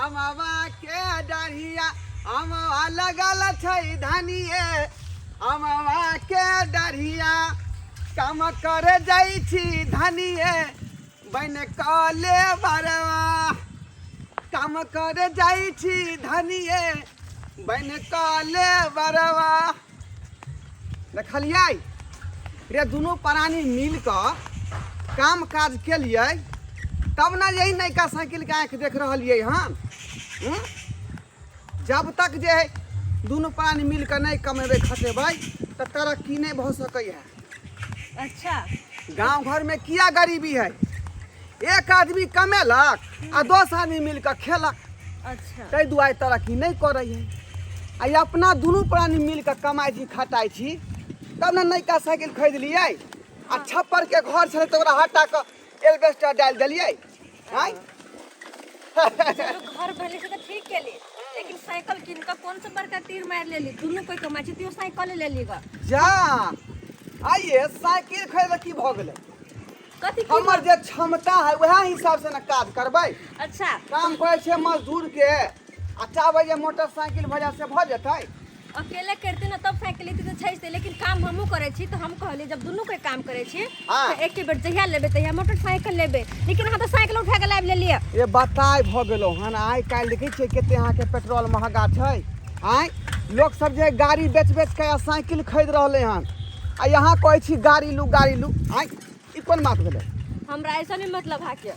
अमवा के डढ़िया, अमवा लगल छै धनिये, अमवा के डढ़िया। काम करे जाइ छी धनिये, बन कले बरवा। काम करे जाइ छी धनिये, बन कले बरवा। देखलियै रे, दुनू प्राणी मिल कऽ काम काज केलियै तब ने यही नयका साइकिलके आँखि देख रहलियै हन। हूँ? जब तक जे है दुनू प्राणी मिल कऽ नहि कमेबै खटेबै तऽ तरक्की नहि भऽ सकै है। अच्छा, गांव घर में किया गरीबी है? एक आदमी कमेलक आ 10 आदमी मिल कऽ खेलक। अच्छा, ताहि दुआरे तरक्की नहि करै है। आ ई अपना दुनू प्राणी मिल कऽ कमाइ छी खटाइ छी तब ने नयका साइकिल खरीद लियै। आ छप्पर के घर छलै तऽ ओकरा हटा कऽ एल्बेस्टर डालि देलियै। आँय, चलू घर भेली से तऽ ठीक केली, लेकिन साइकिल कीन कऽ कोन सा बड़का तीर मारि लेली? दुनू कोई कमाइ छै तैयो साइकिल लेली ग। जा आइए, साइकिल खरीद की भऽ गेलै? कथी की? हमर जे क्षमता है वएह हिसाब से ने काज करबै। अच्छा, काम करै छै मजदूर के आ चाहबै जे मोटरसाइकिल भऽ जाय से भऽ जेतै? अकेले करते ना तब साइकिल लेती तऽ छै से, लेकिन काम हमहूँ करै छी। तऽ हम कहली जब दुनू कोई काम करै छी तऽ एके बेर जहिया लेबै तहिया मोटरसाइकिल लेबै, लेकिन अहाँ तऽ साइकिल उठा के लाबि लेलियै। ए बताय भऽ गेलहुँ हन। आइ काल्हि देखै छियै कते अहाँके पेट्रोल महगा छै। आँय, लोक सब जे गाड़ी बेच बेच के आ साइकिल खरीद रहलै हन आ यहाँ कहै छी गाड़ी लू, गाड़ी लू। आँय, ई कोन बात भेलै? हमरा ऐसा नहीं मतलब है के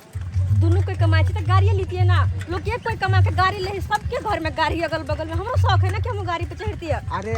दुनू कोई कमाई छै तऽ गाड़िए लीतियै ना। लोग एक कोई कमा के गाड़ी ले, सबके घर में गाड़ी, अगल बगल में। हमरो शौक है ना कि हम गाड़ी पे चढ़तियै। अरे